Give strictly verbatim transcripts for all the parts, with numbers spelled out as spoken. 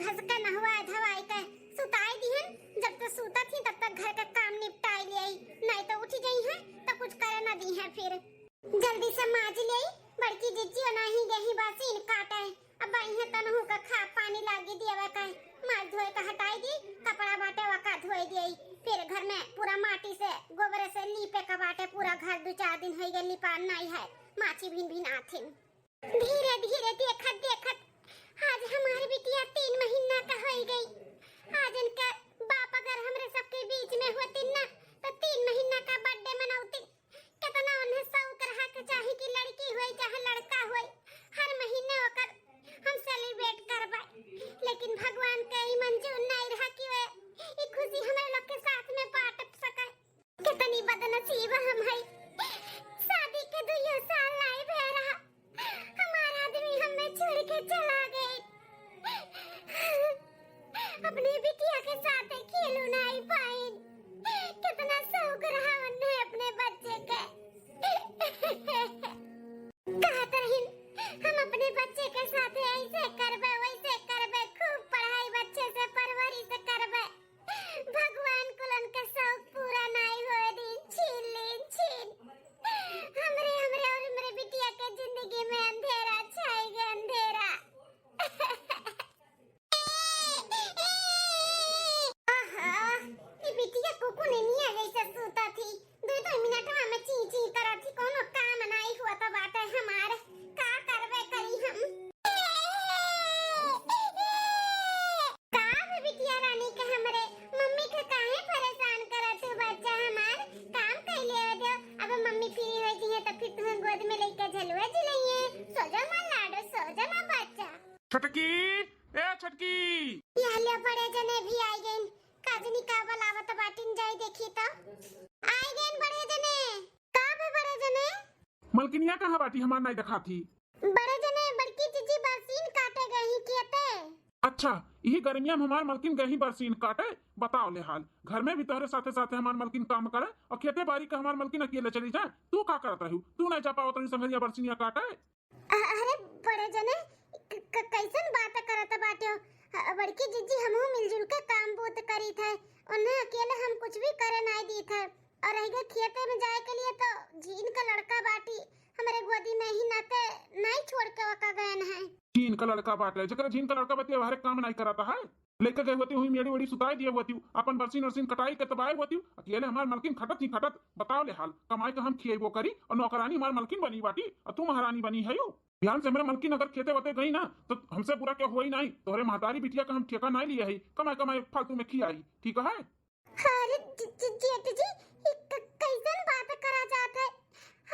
घस के नहवाए धवाए के सुताए दिहन। जब तक सूतत ही तब तक घर का काम निपटाए लियाई, नहीं तो उठ गई है तो कुछ करे ना दी है। फिर जल्दी से माज लियाई, बड़की जिज्जी ओनाही गही बासीन काटे। अब आई है तनहू का खा पानी लागी दियावे का, माज धोए का हटाई दी, कपड़ा बाटे वका धोए दियाई। फिर घर में पूरा माटी से गोबरे से लीपे का बाटे, पूरा घर दो चार दिन होई गए लिपान नहीं है, माछी भिन भिन आथिन। धीरे धीरे देखत देखत आज हमार बिटिया तीन महीना का होई गई। आज इनका बाप अगर हमरे सबके बीच में होतिन ना तो तीन महीना का बर्थडे मनौतिन। कितना उन्हें शौक रहा के चाही कि लड़की होई चाहे लड़का होई, हर महीने ओकर हम सेलिब्रेट करबे। लेकिन भगवान के ई मंजूर नहीं रहा कि वे ई खुशी हमरे लोग के साथ में बांट सके। कितनी बदनसीब हम है, शादी के दुइयो साल नाई भय रहा, हमार आदमी हमें छोड़ के चला गए। अपने बिटिया के साथ खेलू नाई पाइन, कितना शौक रहा उन्हें अपने बच्चे के। कहत रहिन, हम अपने बच्चे के साथ ऐसे करबे, वैसे करबे, खूब पढ़ाई अच्छे से परवरिश करबे। भगवान कुल उनके शौक पूरा नाई होए दीन, छीन लीन, छीन। हमरे, हमरे और हमरे बिटिया के जिंदगी में अंधेरा छाई गए, अंधेरा। आहा, ई बिटिया कुकुनिया जैसे सूता थी, दो दो मिनटवा में ची ची करत थी, कोनो काम नाई हुआ तो बाटे हमार, का करबे करी हम। का बे बिटिया रानी के हमरे मम्मी के काहे परेशान करत हो बच्चा हमार? काम कर लेवे दो, अब मम्मी फ्री हो जी है तो फिर तुम्हें गोद में लेके झलुआ झुलइए। सो जा माँ लाडो, सो जा माँ बच्चा। छोटकी, ए छोटकी। या ले बड़े जने भी आई गइन, काजनी का बुलावत बाटिन, जाई देखी तो। आई गइन बड़े जने। का बे बड़े जने? मलकिनिया कहाँ बाटी, हमार नाई देखात ही। बड़े जने बड़की जिज्जी बरसीन काटे गई खेते। अच्छा, यही गर्मिया में हमार मलकिन गई बरसीन काटे? बताओ ले हाल, घर में भी तोहरे साथे साथे हमार मलकिन काम करे और खेते बारी का हमार मलकिन अकेले चली जाए। तू का करत रहू? तू नहीं जा पावत रहू संगरिया बरसीनिया काटे? अ-, अरे बड़े जने, क-, क-, कैसन बात करत बाटे हो? अ, बड़की जिज्जी हमहू मिलजुल के काम बूत करीत है, उन्हें अकेले हम कुछ भी करे नाई दीत है। और रह गए खेते में जाए के लिए तो झीन का लड़का बाटी, हमरे गोदी में ही नाते नाई छोड़ के ओका गयन है। झीन का लड़का बाटे, जकरा झीन का लड़का बतिया हर काम नाई करता है। लेके गए होती हुई मेड़ी वेड़ी सुताई दिए होती, अपन बरसीन वरसीन कटाई के तबाए होती। अकेले हमार मलकिन खटत ही खटत, बताओ ले हाल, कमाई का हम खिएबो करी और नौकरानी हमार मलकिन बनी बाटी और तू महारानी बनी है यू। बिहान से हमरे मलकिन अगर खेते वते गई ना तो हमसे बुरा क्या हुआ ही नहीं, तोहरे महतारी बिटिया का हम ठेका नहीं लिए है, कमाई कमाई फालतू में खियाई, ठीक है? अरे ज-, ज-, जेठ जी, ई क-, कैसन बात करा जात है?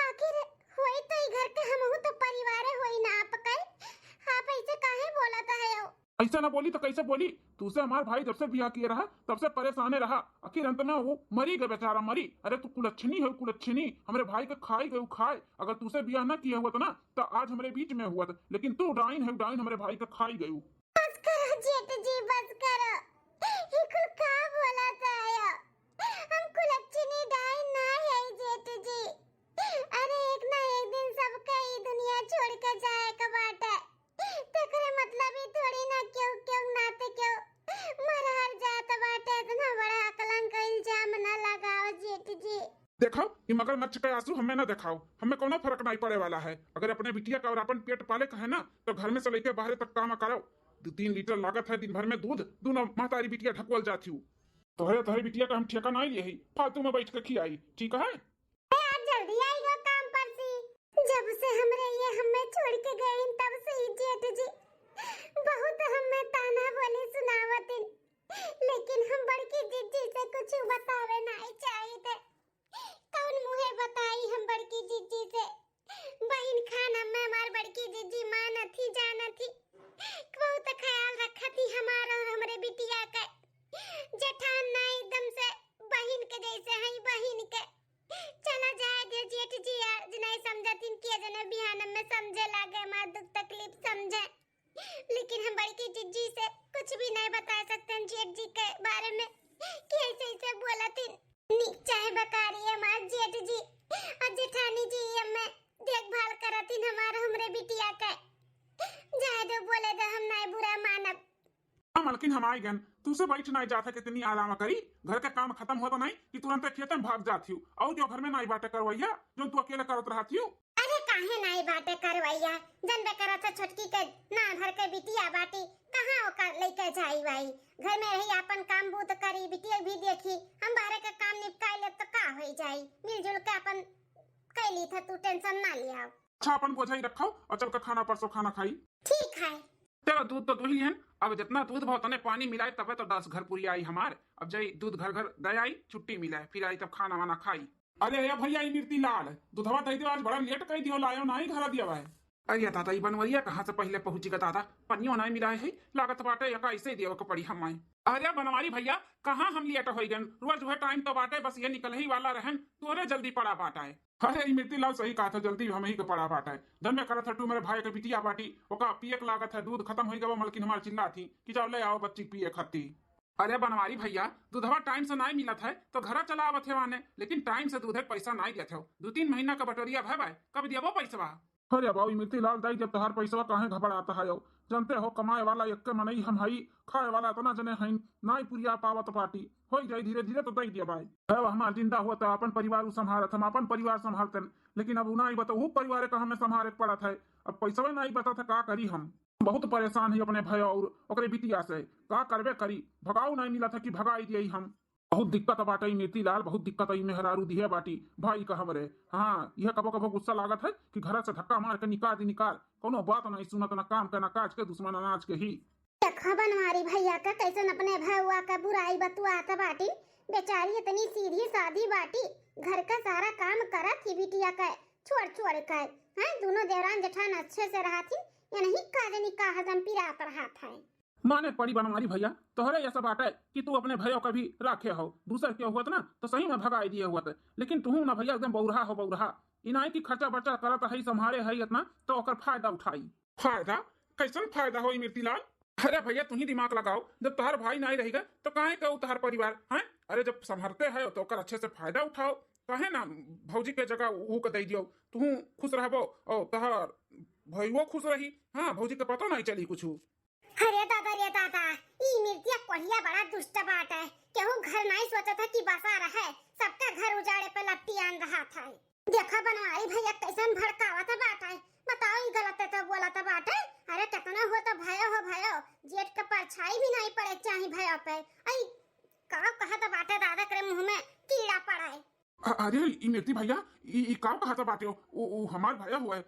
आखिर होई तो ई घर के हमहू तो परिवारे होई ना आपके, आप ऐसे काहे बोलत है हो? ऐसा ना बोली तो कैसे बोली? तूसे हमार भाई जब से बियाह किए रहा तब से परेशाने रहा, आखिर अंत में वो मरी गए बेचारा मरी। अरे तू कुलच्छनी है कुलच्छनी, हमरे भाई के खाई गयू खाए। अगर तूसे बियाह ना किए हुआ ना तो आज हमरे बीच में हुआ, लेकिन तू डाइन है डाइन, हमरे भाई के खाई गयू। बस करो जेठ जी, बस करो। ई कुल का बोलत आयो? हम कुलच्छनी डाइन ना है जेठ जी। अरे एक ना एक दिन सबके ई दुनिया छोड़ के जाए के बाटे। तेकरे मतलब ई थोड़ी ना केहू, केहू नाते केहू मर हर जात बाटे। इतना बड़ा कलंक इल्जाम ना लगाओ जेठ जी। देखो, ई मगरमच्छ के आंसू हमें ना देखाओ, हमें कोनो फर्क नहीं पड़े वाला है। अगर अपने बिटिया का और अपन पेट पाले का है ना, तो घर में से लेके बाहर तक काम करो। दो तीन लीटर लागत है दिन भर में दूध, दोनों महतारी बिटिया ढकवल जाती हूँ। तोहरे, तोहरे बिटिया का हम ठेका नहीं लिए ही, फालतू में बैठ के खियाई, ठीक है? ए, आज जल्दी आई गो काम पर से। जब से हमरे ये हमें छोड़ के गए तब से ही जेठ जी बहुत हमें ताना बोली सुनावतिन, लेकिन हम बड़की जिज्जी से कुछ बतावे नहीं चाहिए। कौन मुँहे बताई हम बड़की जिज्जी से? बहिन खान हमें हमार बड़की जिज्जी मानत ही जानत ही, बहुत ख्याल रखत ही हमार और हमरे बिटिया के। जेठान ना एकदम से बहिन के जैसे है, बहिन के। चला जाए दे जेठ जी, आज नहीं समझतिन के जने बिहान में समझे लागे, हमार दुख तकलीफ समझे। लेकिन हम बड़की जिज्जी से कुछ भी नहीं बता सकते हैं जेठ जी के बारे में कि ऐसे ऐसे बोलतिन। नीक चाहे बकारी हमार जेठ जी और जेठानी जी हमें देखभाल करतिन हमार हमरे बिटिया के। जाए दो, बोले दो, हम नहीं बुरा मानब। हम मलकिन, हम आइ गन, तुसे बैठ नाई जात है, कितनी आराम करी। घर के काम खतम होत नाई कि तुरंते खेते में भाग जात हिउ। अउ जो घर में नाई बाटे करवैया, जो तू अकेले करत रहत हिउ। अरे काहे नाई बाटे करवैया, जनबे करत है छोटकी के नान भर के बिटिया बाटी, कहाँ ओका लइके जाई वाई। घर में रही, आपन काम बूत करी, बिटिया भी देखी, हम बाहरे के काम निपटाई लेब तो का होई जाई, मिलजुल के आपन कैली था, तू tension ना लियाव। अच्छा, अपन बोझा ही रखाओ अउ चल के खाना परसो खाना खाई। ठीक है। चलो, दूध तो दुहि लिहन, अब जितना दूध भा उतने पानी मिलाई, तबे तो दस घर पूरी आई हमार। अब जाई दूध घर घर दे आई, छुट्टी मिले, फिर आई तब खाना वाना खाई। अरे ए भैया, ई मिर्ती लाल, दूधवा दे दियो, आज बड़ा late कर दियो, लायो नाही घर दिया है। अरे दादा, ई बनवरिया कहाँ से पहिले पहुँची गा दादा, पनियो नाही मिलाए है, लागत बाटे एका ऐसे ही देवे के पड़ी हमारे। अरे बनवारी भैया, कहाँ हम late होई गन, रोज वह time तो बाटे, बस ये निकल ही वाला रहन, तोरे जल्दी पड़ा बाटा है। अरे ई मिर्ती लाल सही कहा था, जल्दी हम ही के पड़ा बाटा है। धन में करत है तू मेरे भाई के बिटिया बाटी, ओका पिए के लागत है, दूध खतम होई गवा, मलकिन हमार चिल्ला थी कि जाओ ले आओ बच्ची पिए खाती। अरे बनवारी भैया, दूधवा time से नाई मिलत है तो घरा चला आवत है वाने, लेकिन time से दूधे के पैसा नाई देत हो। दू तीन महीना का बटोरिया भय बाय, कब दियाबो पैसवा? अरे बाबू मिर्ती लाल दाई, जब तोहार पैसवा काहे घबरात है हो? जानते हो कमाए वाला एक मनई हम हई, खाए वाला इतना जने हईन, नाई पुरिया पावत पाटी। होई जाई धीरे धीरे तो दई दिया बाय। है हमार जिंदा हुआ तो अपन परिवार उ संभारत, हम अपन परिवार संभालतन, लेकिन अब उ नाई बता, उ परिवार का हमें संभारे के पड़त है। अब पैसवा नाई बता था का करी हम? बहुत परेशान है अपने भैया और ओकरे बिटिया से। का करबे करी, भगाऊ नहीं मिला था कि भगाई दिए हम। बहुत दिक्कत बाटे ई मिर्ती लाल, बहुत दिक्कत ई मेहरारू दिहे बाटी भाई का हमरे। हाँ, यह कबो कबो गुस्सा लागत है कि घर से धक्का मार के निकाल दी, निकाल। कोनो बात नहीं सुनत, ना काम के, ना काज के, दुश्मन अनाज के ही। देखा बनवारी भैया का कैसन अपने भैया का बुराई बतुआत बाटी। बेचारी इतनी सीधी सादी बाटी, घर का सारा काम करत ही बिटिया का छोड़ छोड़ के। हैं, दोनों देवरान जेठान अच्छे से रहत ही, ये नहीं का जनी का हजम पिरात रहत है। माने पड़ी बनवारी भैया, तोहरे ऐसा बाटे कि तू अपने भैया का भी राखे हो, दूसर के हुआ ना तो सही में भगाई दिए हुआ, लेकिन तू ना भैया एकदम बौरहा हो बौरहा। इनाई की खर्चा बर्चा करत है, संभारे है इतना तो ओकर फायदा उठाई। फायदा? कैसन फायदा होई मिर्ती लाल? अरे भैया, तू ही दिमाग लगाओ, जब तोहार भाई नाई रहेगा तो काहे का उतार परिवार है? अरे जब संभरते है तो ओकर अच्छे से फायदा उठाओ, काहे ना भौजी के जगह ऊ के दे दियो, तू खुश रहबो और तोहार भैयो खुश रही। हाँ, भौजी के पता नहीं चली कुछ। अरे दादा रे दादा, ई मिर्तिया कोढ़िया बड़ा दुष्ट बाटे। केहू घर नाई सोचत है कि बसा रहे, सबका घर उजाड़े पे लपटियान रहत है। देखा बनवारी भैया कैसन भड़कावत बाटे। बताओ, ई गलत तो बोलत बाटे। अरे केतना हो तो भयो हो भयो, जेठ के परछाई भी नाई पड़े चाही भयो पे। आई का कहत बाटे दादा, करे मुंह में कीड़ा पड़े। अ-, अरे ई मिर्ती भैया, ई, ई का कहत बाटे? ओ, ओ हमार भया हुआ है,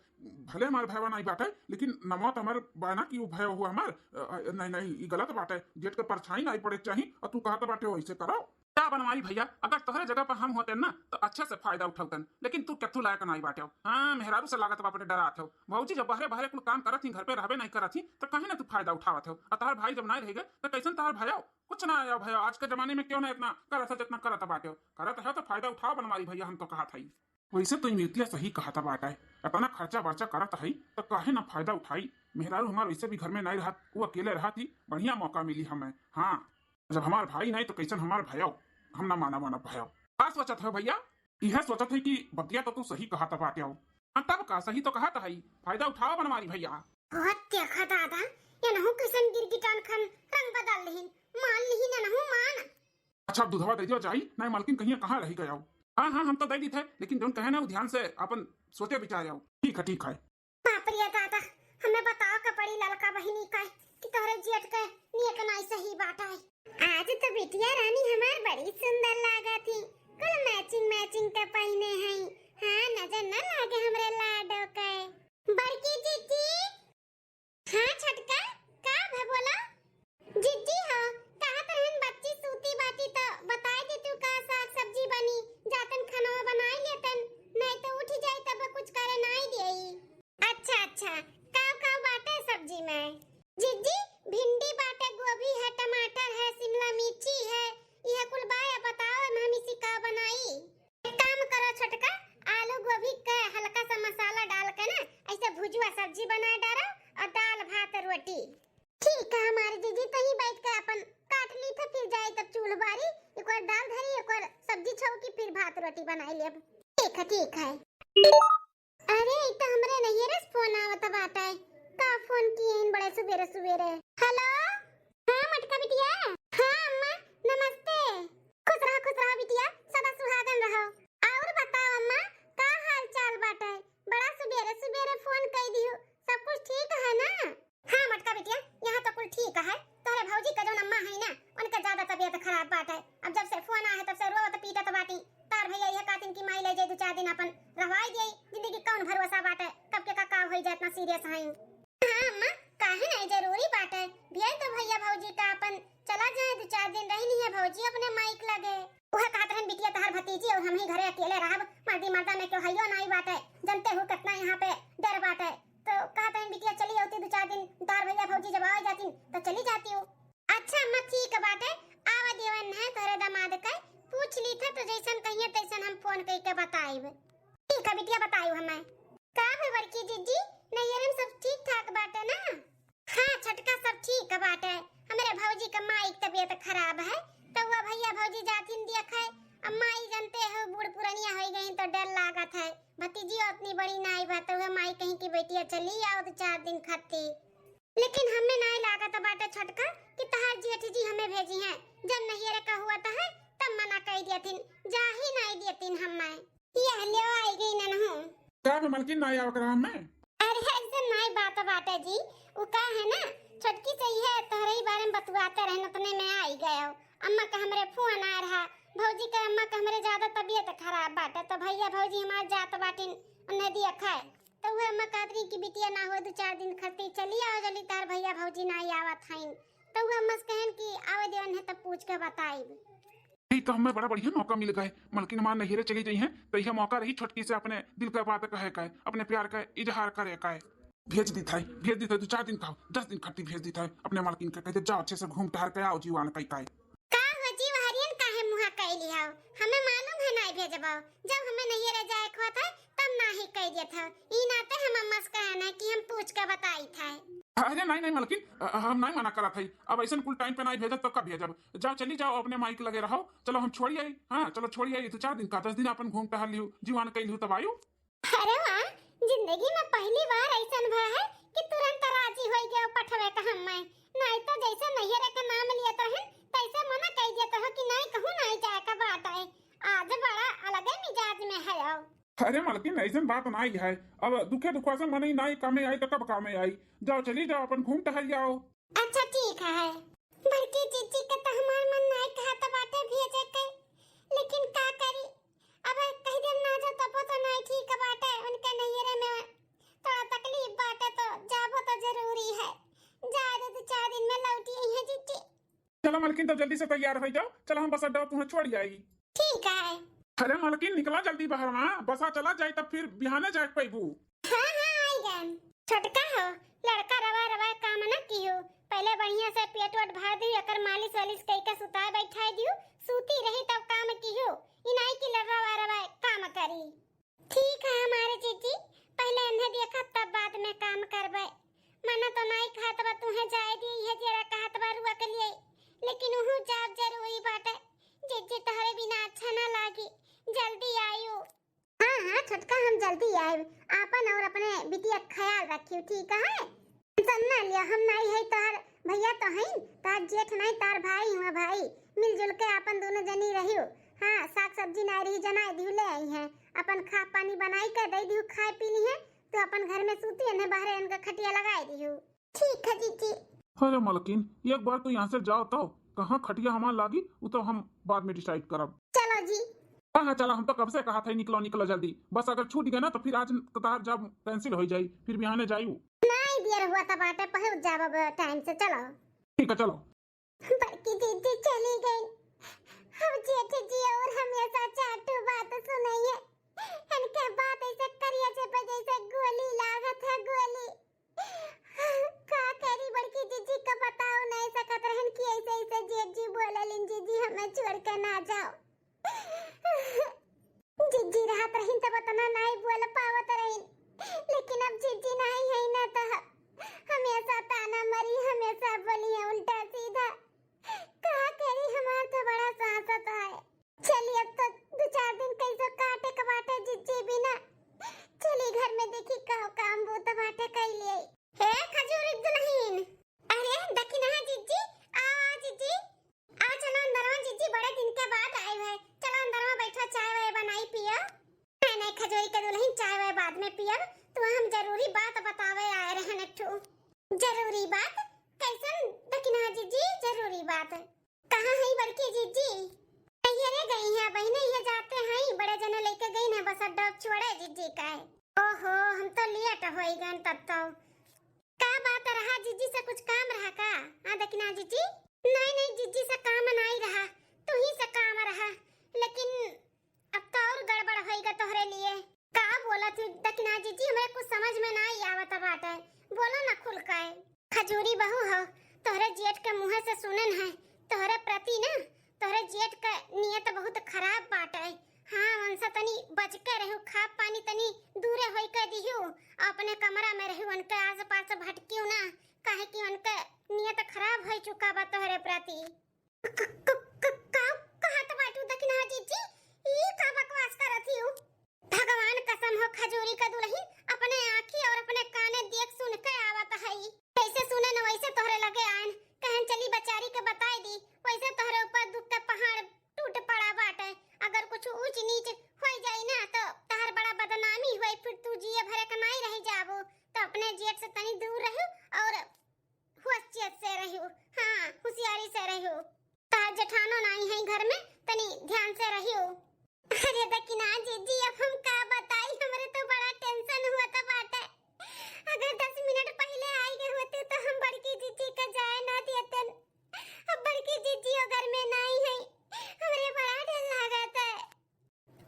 भले हमार भयवा नाई बाटे, लेकिन नमवा तो हमार बा ना कि वो भया हुआ हमार। अ, अ, नहीं, नहीं, ई गलत बाटे, जेठ के परछाई नाई पड़े चाही, और तू कहत बाटे हो ऐसे करो। का बनवारी भैया, अगर तोहरे जगह पर हम होते ना तो अच्छे से फायदा उठावतन, लेकिन तू केथू लायक नाई बाटे हो। हाँ, मेहरारू से लागत बापे डरात हो। भौजी जब बहरे बहरे कुल काम करत ही, घर पे रहबे नहीं करत ही, तो काहे ना तू फायदा उठावत हो? और तोहर भाई जब नाई रहेगा तो कैसन तोहर भया? कुछ ना आया भया, आज के जमाने में क्यों ना इतना करत है जितना करत बाटे हो। करत है तो फायदा उठाओ बनवारी भैया, हम तो कहत हई। वैसे तो ई मिर्तिया सही कहत बाटे, इतना खर्चा बर्चा करत हई तो काहे ना फायदा उठाई। मेहरारू हमार वैसे भी घर में नहीं रहत, वो अकेले रहत ही, बढ़िया मौका मिली हमें। हाँ, जब हमार भाई नहीं तो कैसन हमार भयाओ, हम ना माना माना भयाओ। का सोचत हो भैया? यह सोचत है कि बतिया तो तू सही कहत बाटे हो। हाँ, तब का सही तो कहत हई, फायदा उठाओ बनवारी भैया। बहुत देखा दादा, ये नहु किसन गिरगिटान खन रंग बदल लिहिन, मान लिहिन नहु मान। अच्छा, अब दूधवा दे दियो जाई, नहीं मालकिन कहिया कहाँ रही गया हो। हाँ, हाँ, हम तो दे दी थे, लेकिन जोन कहे ना वो ध्यान से अपन सोचे विचार आओ। ठीक है, ठीक है। बाप रे दादा, हमें बताओ के पड़ी ललका बहिनी का कि तोहरे जेठ के नियत नाई सही बाटा है। आज तो बिटिया रानी हमार बड़ी सुंदर लागा थी, कुल matching matching के पहिने हैं। हाँ, नजर न लागे हमरे लाडो के। बड़की जीजी। हाँ छोटका, का भे बोला? जीजी हो, कहत रहन बच्ची सूती बाटी तो बताई दे तू का साग सब्जी बनी, जातन खाना बनाई लेतन, नहीं तो उठी जाई तब कुछ करे नाई देई। अच्छा अच्छा, काव काव बाटे सब्जी में? जीजी, भिंडी बाटे, गोभी है, टमाटर है, शिमला मिर्ची है, यह कुल बाय। बताओ हम इसी का बनाई? एक काम करो छोटका, आलू गोभी के हल्का सा मसाला डाल के ना ऐसे भुजुआ सब्जी बनाए डालो और दाल भात रोटी। ठीक है हमारे जीजी, तही बैठ के अपन काट ली थे, फिर जाए तब चूल्ह बारी, एक बार दाल धरी, एक बार सब्जी छौकी, फिर भात रोटी बनाई लेब। ठीक है, ठीक है। अरे, ई तो हमरे नैहरे से फोन आवत बाटे। का फोन किए हन बड़े सुबेरे सुबेरे? हेलो? हाँ मटका ठीक है, तोहरे भौजी का जौन अम्मा है ना, उनका ज्यादा तबीयत खराब बाटे। अब जब से फोन आए है, तब से रोवत पीटत बाटी। तार भैया यह कहतिन कि माई ले जाए दो चार दिन अपन रहवाई दिए, जिंदगी कौन भरोसा बाटे, कब के का, का होई जाए, इतना सीरियस है। हाँ अम्मा, काहे नहीं जरूरी बाटे, भेज दो भैया भौजी का अपन, चला जाए दो चार दिन रही नहीं है भौजी अपने माई के लगे। वह कहत रहन बिटिया तहार भतीजी और हम ही घरे अकेले रहब, मर्दी मर्दा में क्यों हइयो नहीं बाटे, जनते हो कितना यहाँ पे डर बाटे। तो कहत रहन बिटिया चली आउती दो चार दिन, तार भैया भौजी जब आ जातिन तो चली जाती हूँ। अच्छा अम्मा ठीक बाटे, आवा देवन है तोरे दामाद के, पूछ ली था तो जैसन कहिए तैसन हम फोन कई के बताइब। ठीक है बिटिया बताइब हमें। का भई बड़की जीजी, नैहर में सब ठीक ठाक बाटे ना? हाँ छोटका सब ठीक बाटे, हमरे भौजी के माई के तबीयत खराब है तो वह भैया भौजी जातिन देखे। अब माई जनते हो बूढ़ पुरनिया हो गई तो डर लागत है, भतीजी उतनी बड़ी नाई बा तो वह माई कहीं की बेटिया चली आओ दो चार दिन खाती। लेकिन हमें नाई लागत बाटे छोटका कि तहार जेठ जी हमें भेजी हैं। जब नैहरे का हुआ त है तब मना कई दियथिन, जा ही नाई दियथिन हमें। ये लियो आई गई ननहू। का बे मलकिन नाई आवक रहा हमें? अरे ऐसे नाई बात बाटे जी, वो का है ना छोटकी से यह तोहरे ही बारे में बतुआते रहन उतने में आई गयो। अम्मा का हमरे फोन आ रहा, भौजी का अम्मा का हमरे ज्यादा तबीयत खराब बाटे तो भैया भौजी हमार जात बाटिन उन्हें दिया खाए। तो वह अम्मा कहत रही कि बिटिया ना हो दो चार दिन खातिर चली आओ जल्दी, तार भैया भौजी ना आवत हईन। तो वह अम्मा से कहन कि आवे देवन है तब पूछ के बताइब। ई तो हमें बड़ा बढ़िया मौका मिल गए, मलकिन हमार नैहरे चली जाई हैं तो यह मौका रही छोटकी से अपने दिल का बात कहे का, अपने प्यार का इजहार करे का। भेज दी था, भेज दी था, दो चार दिन का, दस दिन खातिर भेज दी था अपने मलकिन के, कहते जाओ अच्छे से घूम टहर के आओ जीवान कई का। का हो जीव हरियन काहे मुहा कैली हो? हमें मालूम है नाई भेजबो, जब हमें नैहरे जाए के होत है तब नाही कह देत हो। ई नाते हम अम्मा से कहन है कि हम पूछ के बताई था। अरे नहीं नहीं मलकिन, अ, हम नहीं मना करत है, अब ऐसन कुल टाइम पे नहीं भेजत तो कब भेजब? जाओ चली जाओ अपने माई के लगे रहो, चलो हम छोड़ी आई, हाँ चलो छोड़ी आई, दो चार दिन का, दस दिन अपन घूम टहल लियो, जीवान कई लियो तब आयु। अरे वाह, जिंदगी में पहली बार ऐसन भा है कि तुरंत राजी होई गयो पठवे का हम्मे। नाई तो जैसे नैहरे का नाम लियत रहन, तैसे मना कई देत हो कि नाई कहूँ नाई जाए का बात है। आज बड़ा अलगे मिजाज में है हो। अरे मलकिन, ऐसन बात नाई है। अब दुखे दुखवा से मनई नाई कामे आई तो कब कामे आई? जाओ चली जाओ, अपन घूम टहल जाओ। अच्छा ठीक है। बड़की जीजी के तो हमार मन नाई कहत बाटे भेजे के, लेकिन का करी, अब कह देम ना जाओ तबो तो नाई ठीक बाटे। उनके नैहरे में थोड़ा तकलीफ बाटे तो जाबो तो जरूरी है। जा दे दो चार दिन में लौटी आई है जीजी। चलो मलकिन, तब जल्दी से तैयार हो जाओ, चलो हम बस अड्डा तुम्हें छोड़ आई। ठीक है। अरे मलकिन, निकला जल्दी बाहर, वहाँ बसा चला जाए तब फिर बिहाने जाए पैबू। हाँ हाँ आई गन। छोटका हो, लड़का रवा रवा काम न कियो, पहले बढ़िया से पेट वोट भर दियो, एकर मालिश वालिश कई के सुताए बैठाए दियो, सूती रही तब काम कियो, ई नाई की लड़वा रवा काम करी। ठीक है हमारे जीजी, पहले इन्हें देखब तब बाद में काम करबे। मना तो नाई कहत बा तुहे जाए दी, इहे जरा कहत बा रुआ के लिए, लेकिन उहू जाब जरूरी बाटे। जीजी तोहरे बिना अच्छा ना लागी, जल्दी आयु। हाँ हाँ छोटका, हम जल्दी आयब। आपन और अपने बिटिया के ख्याल रखियो, ठीक है? टेंशन ना लिया, हम नाई है तोहर भैया तो हईन, तोहर जेठ नाई, तोहर भाई हुआ भाई, मिलजुल के आपन दोनों जनी रहियो। हाँ, साग सब्जी नाई रही जनाए दिहु ले आई हैं, अपन खा पानी बनाई के दे दिहु खाए पी ली हैं, तो अपन घर में सूती है, बाहरे इनका खटिया लगाए दिहु। ठीक है जीजी। अरे मलकिन, एक बार तू यहाँ से जाओ तो, कहाँ खटिया हमार लागी, वो तो हम बाद में डिसाइड करब। चलो जी। हाँ हाँ चला, हम तो कब से कहा था निकलो निकलो जल्दी, बस अगर छूट गया ना तो फिर आज तार जॉब कैंसिल हो जाई, फिर बिहाने जायू। नाई देर हुआ था बाटे, पहुँच जाब अब टाइम से, चलो। ठीक है चलो। बड़की जीजी चली गई, अब जेठ जी और हमेशा चाटू बात सुनाइए, इनके बात ऐसे करिया जैसे गोली लागत है, गोली। का करी बड़की जीजी का बताओ नहीं सकत रहन कि ऐसे ऐसे जेठ जी बोलेलिन, जीजी हमें छोड़ के ना जाओ। जीजी रहत रहिन तब उतना नहीं बोल पावत रहिन, लेकिन अब जीजी नहीं है ना तो हमेशा ताना मरी, हमेशा बोली है उल्टा सीधा। का करी हमार तो बड़ा सासत है। चली, अब तो दो चार दिन कैसो काटे के बाटे जिज्जी बिना। चली, घर में देखी का काम बूत बाटे कैले। हे खजूरी दुल्हन, अरे देखी ना जिज्जी, आ, आ जिज्जी, आ चलो अंदरवा जिज्जी, बड़े दिन के बाद आए है। चलो अंदरवा बैठो, चाय वाय बनाई पियो। नहीं, नहीं, खजूरी के दुल्हन, चाय वाय बाद में पियब, तो हम जरूरी बात बतावे आए रहन एक ठो। जरूरी बात? कैसन जी, नहीं, नहीं, जिज्जी से काम नाई रहा, तू ही से काम रहा। लेकिन अब तो और गड़बड़ होइगा तोहरे लिए। का बोलत ही दकिना जिज्जी, हमरे कुछ समझ में नाई आवत बाटे। बोलो ना खुल के। खजूरी बहू हो, तोहरे जेठ के मुँहे से सुनन है, तोहरे प्रति ना, तोहरे जेठ के नियत बहुत खराब बाटे। हाँ, उनसे तनी बच के रहू, खा पानी तनी दूरे होई के दिहू, अपने कमरा में रहू, उनके आसपास भटकियो ना, काहे कि उनके नियत खराब हो चुका बा तोहरे प्रति। क-, क-, क-, क-, का कहत बाटू दकिना जिज्जी? ई का बकवास करत हियू? भगवान कसम हो खजूरी का दुलहिन, अपने आँखी और अपने काने देख सुन के आवत हई। जैसे सुने न वैसे तोहरे लगे आयन, कहन चली बचारी के बताई दी, वैसे तोहरे ऊपर दुख के पहाड़ टूट पड़ा बाटे। अगर कुछ ऊंच नीच होई जाई ना तो तहर बड़ा बदनामी होई, फिर तू जिए भरे के नाई रह जाबू। तो अपने जेठ से तनी दूर रहू और होशियत से रहू, हाँ, होशियारी से रहू। तहार जेठानो नाई है घर में, तनी ध्यान से रहू। अरे दकिना जिज्जी, अब हम का बताई, हमरे तो बड़ा tension हुआ था बाटे। अगर दस मिनट पहिले आई गए होते तो हम बड़की जिज्जी का जाए ना देतन। अब बड़की जिज्जी ओ घर में नाई है, हमरे बड़ा डर लागत है।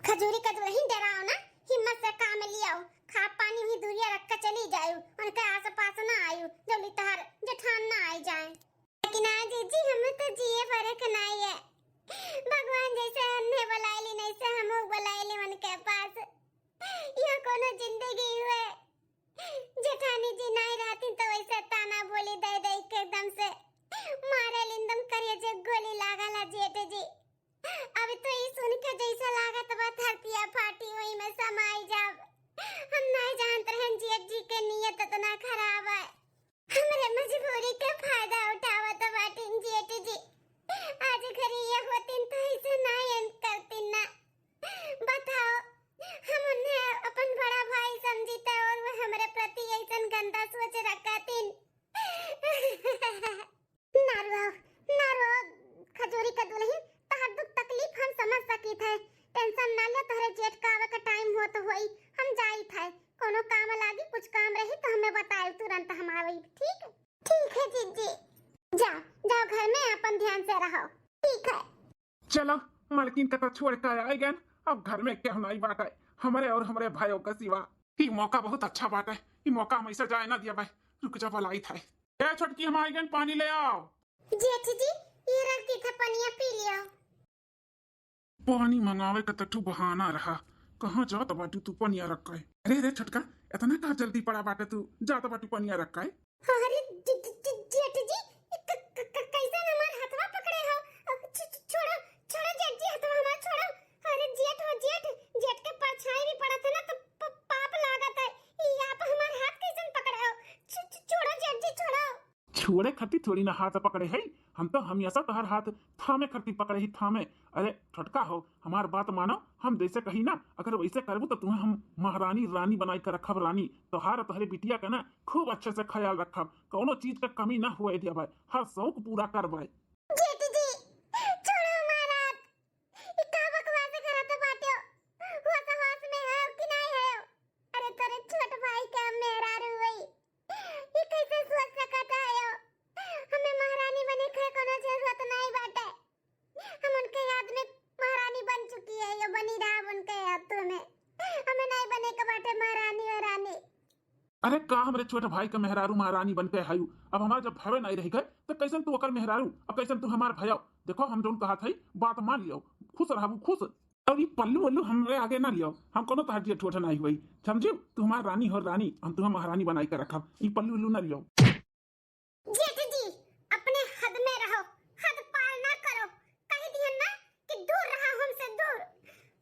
खजूरी का दुलहिन, डराओ ना, हिम्मत से काम लियाओ, खा पानी ही दूरिया रख के चली जायू, उनके आस पास ना आयू, जल्दी तहार जेठान ना आई जाए। लेकिन आज जी हम तो जिए फर्क नाई है, भगवान जैसे उन्हें बुलाए ली, नहीं से हम बुलाए ली उनके पास। यह कोनो जिंदगी हुए? जेठानी जी नाई रहती तो वैसे ताना बोली दे दे के एकदम से मारे लिंदम करिए जे गोली लागल है जेठ जी। अब तो ई सुन के जैसे लागत बा धरतिया फाटी, वही में समाई जाब। हम नाई जानत रहन जेठ जी के नियत इतना खराब है। हमरे मजबूरी के फायदा उठावत बाटिन जेठ जी। आज घरी ये होतिन तो ऐसे नाई करतिन ना। बताओ, हम उन्हें अपन बड़ा भाई समझित और वो हमरे प्रति ऐसन गंदा सोच रखतिन। ना रो, ना रो, खजूरी का दुलहिन, तहार दुख तकलीफ हम समझ सकित है। Tension ना ले, तोहरे जेठ का आवे का time होत होई, हम जाइत है। कोनो काम लागी, कुछ काम रही तो हमें बताए, तुरंत हम आवे। ठीक, ठीक है जीजी। जा, जाओ घर में अपन ध्यान से रहो। ठीक है। चलो, मलकिन का तो छोड़ के आए गए, अब घर में केहू नाई बाटे, हमरे और हमरे भाइयों का सिवा। ई मौका बहुत अच्छा बाटे, ई मौका हम ऐसे जाए ना दिया भाई। रुक जा, बुलाइत है। ए छोटकी, हम आए गए, पानी ले आओ। जेठ जी, ये रख दी था, पनिया पी लियो। पानी मंगावे का तठू बहाना रहा, कहाँ जात बाटू तू पनिया रख के? अरे रे छोटका, इतना का जल्दी पड़ा बाटे तू, जात बाटू पनिया रख के? अरे जे-, जे-, जे-, जेठ जी, क-, क-, क-, कैसन हमार हथवा पकड़े हो? छ-, छ-, छोड़ो, छोड़ो जेठ जी, हथवा हमार छोड़ो। अरे जेठ हो जेठ, जेठ के परछाई भी पड़त है ना तो प-, पाप लागत है। ई आप हमार हाथ कैसन पकड़े हो? छ-, छ-, छोड़ो जेठ जी, छोड़ो। छोड़े खातिर थोड़ी ना हाथ पकड़े है, हम तो हमेशा तोहार हाथ थामे खातिर पकड़े ही, थामे। अरे छोटका हो, हमार बात मानो, हम जैसे कही ना, अगर वैसे करबू तो तुम्हें हम महारानी रानी बनाई के रखब, रानी। तोहार, तोहरे बिटिया का ना खूब अच्छे से ख्याल रखब, कौनो चीज का कमी ना हुए देबै, हर शौक पूरा करबै। जेठ जी, छोड़ो हमार हाथ, ई का बकवास करत बाटे? होश होश में हो कि नहीं हो? अरे तोरे छोट भाई का मेहरारू हुई, ई कैसे सोच सकत है यो? हमें महारानी बने के कोनो जरूरत नहीं बाटे। हम उनके याद में महारानी बन चुकी है, यो बनी रहा उनके याद में। हमें नहीं बने के बाटे महारानी और रानी। अरे का हमरे छोट भाई का मेहरारू महारानी बन के आयु? अब हमार जब भवे नहीं रह गए तो कैसन तू ओकर मेहरारू, अब कैसन तू हमार भयव? देखो हम जौन कहत है बात मान लियो, खुश रहबू खुश। और ई पल्लू वल्लू हमरे आगे ना लियो, हम कोनो तोहार जेठ वेठ नाई हुई, समझियो? तू हमार रानी हो रानी, हम तुम्हें महारानी बनाई के रखब, ई पल्लू वल्लू ना लियो। जेठ जी, अपने हद में रहो, हद पार ना करो, कह दिहन ना कि दूर रहा हमसे दूर।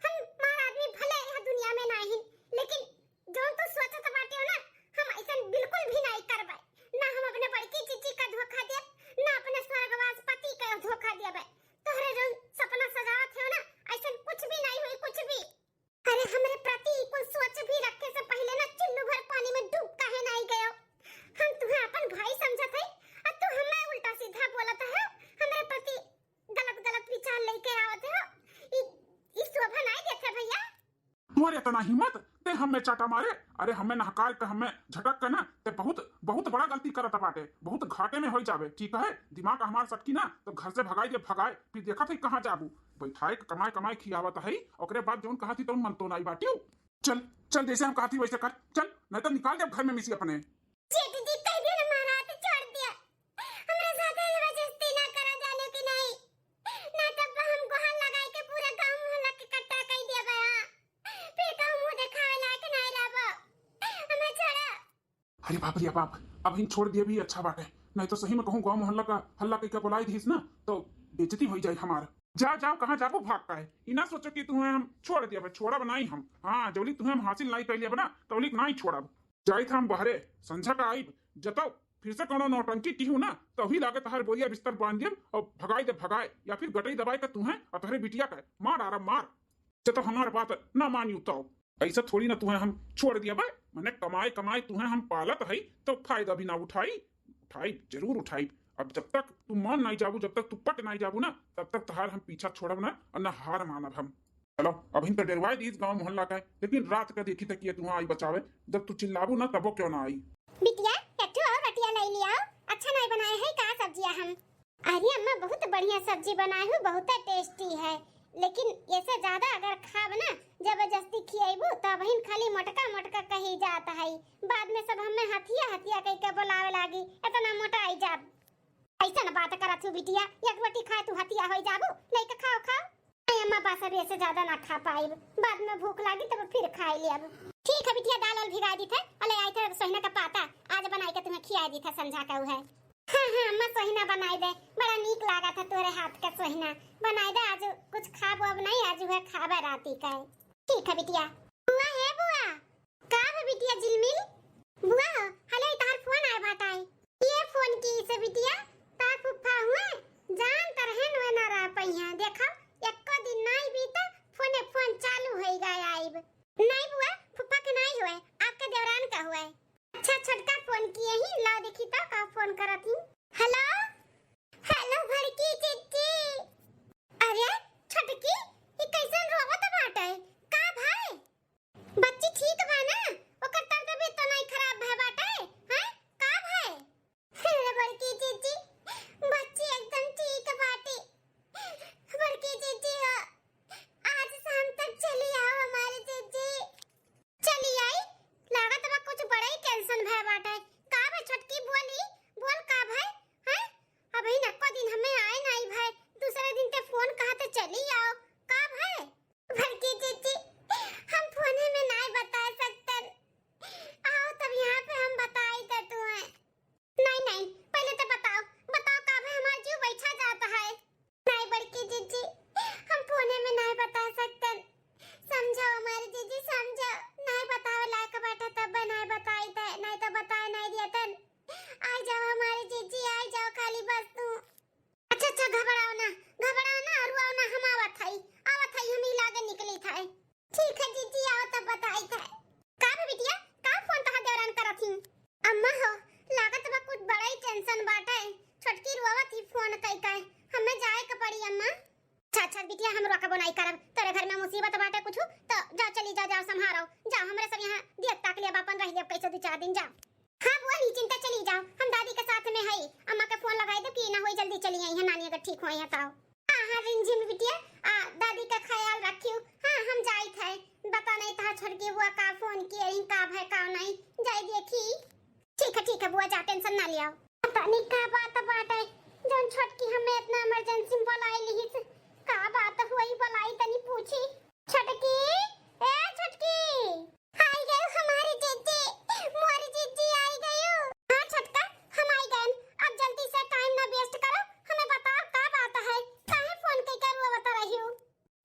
हम मार आदमी भले यह दुनिया में नाही, लेकिन जौन तू सोचत बाटे हो ना, हम ऐसन बिल्कुल भी नाई करबै। ना हम अपने बड़की जीजी का धोखा देब, ना अपने स्वर्गवास पति का धोखा देबै। तोहरे जौन सपना सजावत हो ना, ऐसन कुछ भी नाई होई, कुछ भी। अरे हमरे प्रति ई कुल सोच भी रखे से पहिले ना चुल्लू भर पानी में डूब काहे नाई गयो? हम तुम्हें अपन भाई समझत है, और तू हमें उल्टा सीधा बोलत है, हमरे प्रति गलत गलत विचार लेके आवत हो। ई, ई शोभा नाई देत है भैया। तोर इतना हिम्मत, ते हमें चाटा मारे, अरे हमें नहकार के, हमें झटक के ना, ते बहुत, बहुत बड़ा गलती करत बाटे, बहुत घाटे में होई जाबे, ठीक है? दिमाग हमार सटकी ना, तो घर से भगाई दे, भगाए, फिर देखत है कहाँ जाबू। बैठाए के कमाए, कमाए खियावत है, ओकरे बाद जौन कहा थी तौन मन तो नाई बाटियो। चल, चल, जैसे हम कहा थी वैसे कर, चल, नहीं तो निकाल दे घर में मिसी अपने। सेठ जी कह दिया ना महाराज, छोड़ दिया, हमरा साथे जबरदस्ती ना करा, जानो कि नहीं? ना तब हम गोहार लगाए के पूरा गांव मोहल्ला के इकट्ठा कर दिया बा। फिर कहूँ मुंह देखावे लायक नहीं रहबो, हमें छोड़ा। अरे बाप रे बाप, अब हिन छोड़ दिए भी अच्छा बात है, नहीं तो सही में कहूँ गांव मोहल्ला का हल्ला कइके बुलाई दीस ना, तो बेइज्जती होई जाए हमार। जा, जाओ, कहाँ जाबो भाग का है? ई ना सोचो कि तुम्हें हम छोड़ दिया, छोड़ब नहीं हम। हाँ, जौली तुम्हें हम हासिल नहीं कर लिया ना, तौली नहीं छोड़ब। जाइत हम बहरे, संझा का आइब, जतौ फिर से कोनो नौटंकी किहू ना, तभी लागे तहार बोरिया बिस्तर बांध दियम और भगाई दे भगाए, या फिर गटई दबाए के तुहें और तोहरे बिटिया के मार डारब मार। जब हमार बात ना मानियो तो ऐसा थोड़ी ना तुहें हम छोड़ दिया बे। मने कमाए कमाए तुहें हम पालत हई तो फायदा भी ना उठाई, उठाई जरूर उठाई। अब जब तक तू मान नहीं जाबू, जब तक तू पट नहीं जाबू ना, तब तक तहार हम पीछा छोड़ब ना और ना हार मानब हम। चलो, अभी तो डेरवाए दीस गांव मोहल्ला का, लेकिन रात का देखी तक ये तुहाँ आई बचावे, जब तू चिल्लाबू ना तबो क्यों ना आई। बिटिया, एक ठो और रोटिया ले लिया, अच्छा नहीं बनाए है का सब्जिया हम? अरे अम्मा, बहुत बढ़िया सब्जी बनाए हूँ, बहुत टेस्टी है, लेकिन ऐसे ज्यादा अगर खाब ना, जबरदस्ती खियाबू तो बहिन खाली मोटका मोटका कही जात है, बाद में सब हमें हथिया हथिया कह के बुलावे लागी, इतना मोटा आई जाब। ऐसन बात करत हूँ बिटिया, एक रोटी खाए तू हथिया होई जाबू, लेके खाओ खाओ। नहीं अम्मा, बस अभी ऐसे ज्यादा ना खा पाइब, बाद में भूख लागी तब फिर खाए लेब। ठीक है बिटिया, दाल वाल भिगा दी थे, अले आई थे सोहिना का पाता, आज बनाई के तुम्हें खिया दी थे संझा का है। हाँ हाँ अम्मा, सोहिना बनाई दे, बड़ा नीक लागा था तोरे हाथ का सोहिना, बनाई दे, आज कुछ खाबो अब नहीं, आज वह खाबे राती का है। ठीक है बिटिया। बुआ, हे बुआ। का बा बिटिया झिलमिल? बुआ हो, हेलो, ई तहार फोन आए बाटाए। ये फोन की से बिटिया, तार फुफ्फा हुए, जान तरहन हुए ना रह पइहा। देखो, एको दिन नाई बीता, फोने फोन चालू होई गए आइब। नहीं बुआ, फुफ्फा के नहीं हुए, आपके देवरान का हुए। अच्छा, छोटका फोन किए ही, लाओ देखी तो का फोन करत ही। हेलो, हेलो बड़की चिच्ची। अरे छोटकी, ई कैसन रोवत बाटे? का भाई? बच्ची ठीक बा ना? ओकर तबियत तो नहीं खराब भय बाटे? हैं? का भाई? अरे बड़की चिच्ची, बच्ची एकदम ठीक बाटे। बड़की चिच्ची हो, आज शाम तक चली आओ हमारी चिच्ची। चली आई, लागत बा कुछ बड़ा ही टेंशन भय बाटे। का बा छोटकी, बोली, बोल का भय, हैं? अबही नको दिन हमें आए नाई भय, दूसरे दिन ते फोन कहा ते चली आओ, का भय? बड़की चिच्ची, हम फोने में नाई बता सकतन, आओ तब यहाँ पे हम बताई दे तुम्हें। नहीं, नहीं, पहले तो बताओ, बताओ का भय, हमार जीव बैठा जाता है। नहीं बड़की जिज्जी, हम फोने में नहीं बता सकतन। समझाओ हमारी जिज्जी, समझाओ। नहीं बतावे लायक बाटे तब नहीं बताई दे, नहीं तो बताए नहीं दियतन। आई जाओ हमारी जिज्जी, आई जाओ खाली बस तू। अच्छा, अच्छा, घबराओ ना, घबराओ ना, रुआओ ना, हम आवत हई, आवत हई, हम ही लागे निकली था। ठीक है जिज्जी, आओ तब बताई थे। का बे बिटिया, का फोन तहा देवरान करत ही? अम्मा हो, लागत बा कुछ बड़ा ही टेंशन बाटे। छोटकी रोवत ही फोन कई कई। हमें जाए के पड़ी अम्मा। अच्छा, अच्छा बिटिया, हम रोकबो नहीं करब। तोरे घर में मुसीबत बाटे कुछ, तो जाओ चली जाओ, जाओ संभारो। जाओ, हमरे सब यहाँ दियत ताक लिया बापन रह लिया कैसे दो चार दिन, जाओ। हाँ बुआ, निचिंता चली जाओ, हम दादी के साथ में हई। अम्मा के फोन लगाई दो कि ना होई, जल्दी चली आई है नानी अगर ठीक होई है तो। हाँ, हाँ, रिमझिम बिटिया, आ, दादी का ख्याल रखियो। हाँ, हम जाइत है। बता नहीं तहा छोटकी बुआ का फोन किए रही, का भय का नहीं। जाई देखी। ठीक है, ठीक है बुआ, जा, टेंशन ना लियाओ। पता नहीं का बात बाटे, जौन छोटकी हमें इतना इमरजेंसी में बुलाई लिहिस। का बात हुई, बुलाई तनी पूछी। छोटकी, ए छोटकी। आई गयो हमारी जिज्जी, मोरी जिज्जी आई गयो। हाँ छोटका, हम आई गए। अब जल्दी से टाइम ना वेस्ट करो, हमें बताओ का बात है, काहे फोन कई के रोवत रही हो?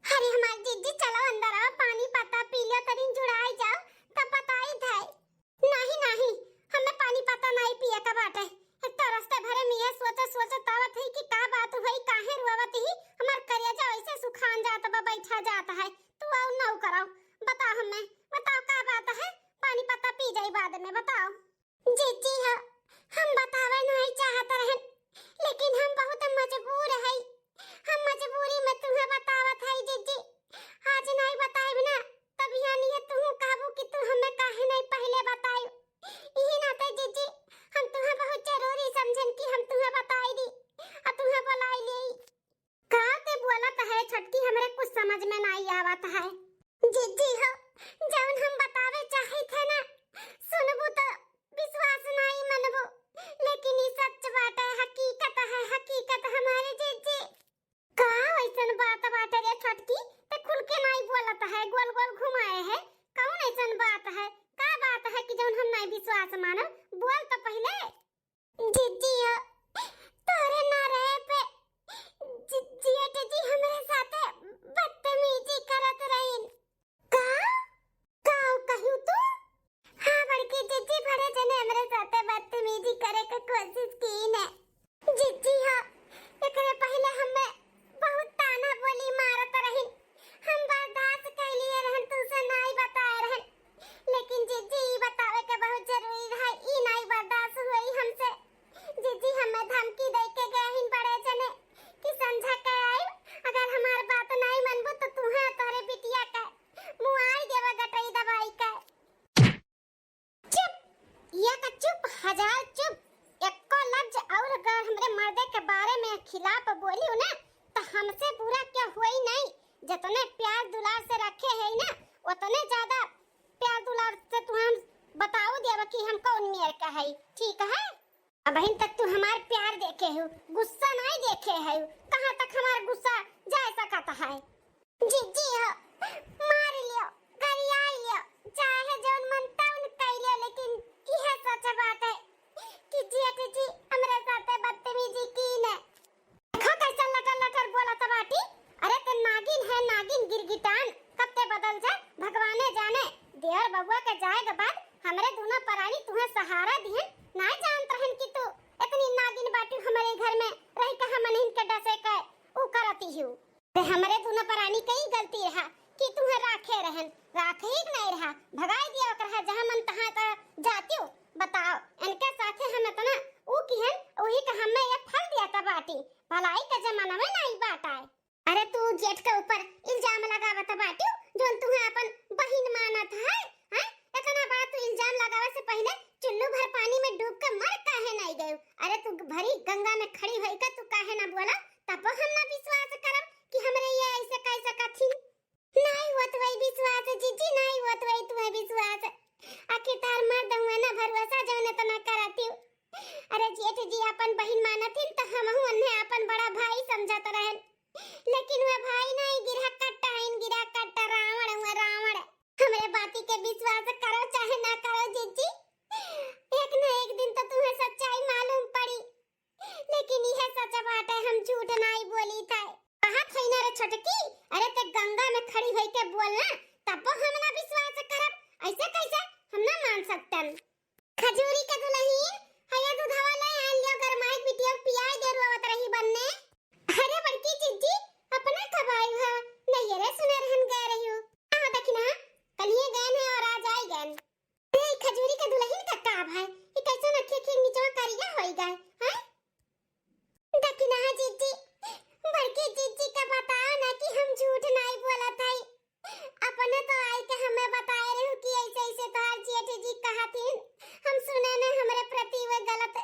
अरे हमारी जिज्जी, चलो अंदर आओ, पानी पत्ता पी लो, तनी जुड़ाई जाओ, तब बताई थे। नहीं, नहीं, हमें पानी पत्ता नहीं पिए का बाटे। एक तो रस्ते भरे में ये सोच सोच सकत है। जिज्जी हो, जौन हम बतावे चाहित है ना, सुनबू तो विश्वास नाई मनबू, लेकिन ई सच बाटे, हकीकत है, हकीकत हमारे जिज्जी। का ऐसन बात बाटे रे छोटकी, ते खुल के नाई बोलत है, गोल गोल घुमाए है, कौन ऐसन बात है, का बात है कि जौन हम नाई विश्वास मानब? बोल तो पहिले। जिज्जी हो, तोरे ना रहे पे जि-, जेठ जी हमरे साथे बदतमीजी करत रहीन। का? का कहियो तू? हाँ बड़की जिज्जी, बड़े जने हमरे साथे बदतमीजी करे के कोशिश कीन। जिज्जी हो, एकरे पहिले हमें बहुत ताना बोली मारत रहीन। हम बर्दाश्त कर लिए रहन, तुसे नाई बताए रहन। लेकिन जिज्जी, ई बतावे के बहुत जरूरी रहा, ई नाई बर्दाश्त हुई हमसे। जिज्जी, हमें धमकी दे के गए हिन बड़े जने कि संझा के आइब, अगर हमार बात नाई मनबू तो तुहे तोहरे बिटिया के मुआई देवा गटई दबाई के। चुप, या का चुप, हजार चुप। एको लफ्ज और अगर हमरे मर्दे के बारे में खिलाफ बोलियो ना, तो हमसे बुरा क्या होई नहीं। जितने प्यार दुलार से रखे है ना, उतने ज्यादा प्यार दुलार से तू हम बताओ देवा कि हम कौन मेर का है, ठीक है? अबहिन तक तू हमार प्यार देखे हो, गुस्सा नहीं देखे है। कहाँ तक हमार गुस्सा जा सकत है? जिज्जी हो, मार लियो, गरियाई लियो, चाहे जौन मन तौन कई लियो, लेकिन इहे सच बात है कि जेठ जी हमरे साथे बदतमीजी कीन। देखो कैसन लटर लटर बोलत बाटी। अरे ते नागिन है नागिन गिरगिटान, कब ते बदल जा भगवाने जाने। देवर बबुआ के जाए के बाद हमरे दुनो परानी तुहे सहारा दिहन, नाय जानत रहन कि तू इतनी नागिन बाटी हमरे घर में रह के हमन इनके डसे के ऊ करती हूँ। ते हमरे दुनो परानी के ही गलती रहा कि तुहे राखे रहन, राखे ही नहीं रहा, भगाई दिया ओकरा जहाँ मन तहाँ त जातियो। बताओ, इनके साथे हम इतना ऊ किहन, वही का हमें ये फल दिया त बाटी। भलाई के जमाना में नहीं बाटा है। अरे तू जेठ के ऊपर इल्जाम लगावत बाटियो, जोन तुहे अपन बहिन मानत है, हैं? इतना बड़ा तू इल्जाम लगावे से पहले चुल्लू भर पानी में डूब के मर काहे नहीं गयो? अरे तू भरी गंगा में खड़ी होई के तू काहे ना बोला? तब हम ना विश्वास करब कि हमरे ये ऐसे कह सकथिन। नाई होत वही विश्वास जिज्जी, नाई होत वही तुहे विश्वास। आखिर तार मर्द हुए ना भरोसा जौन इतना करतियो। अरे जेठ जी अपन बहिन मानथिन त हमहू उन्हें अपन बड़ा भाई समझत रहन, लेकिन वह भाई नहीं, गिरह कट्टा है, गिरह कट्टा रावण हुआ रावण। हमरे बाती के विश्वास करो चाहे ना करो जिज्जी, एक न एक दिन तो तुम्हें सच्चाई मालूम पड़ी। लेकिन यह सच बाटे, हम झूठ नाई बोली थे। कहा थे ना रे छोटकी, अरे ते गंगा में खड़ी होई के बोलना, तब हम ना विश्वास करब। ऐसे कैसे हम ना मान सकतन। खजूरी के दुलहिन, हया दूधवा ले आन लियो, गरमाई बिटिया पियाई दे, रोवत रही बन्ने। अरे बड़की जिज्जी, अपना कब आई हो? नहीं रे, सुने रहन गए रही हो। आओ देखी ना, कलिए गए हैं और आज आई गए। ए, खजूरी के दुलहिन का का भाई? ई कैसन अखी अखी निचवा करिया होई गए, हैं? देखी ना जिज्जी, बड़की जिज्जी का बताओ ना कि हम झूठ नाई बोलत हई। अपने तो आई के हमें बताए रहू कि ऐसे ऐसे तोहार जेठ जी कहतिन। हम सुने न हमरे प्रति वे गलत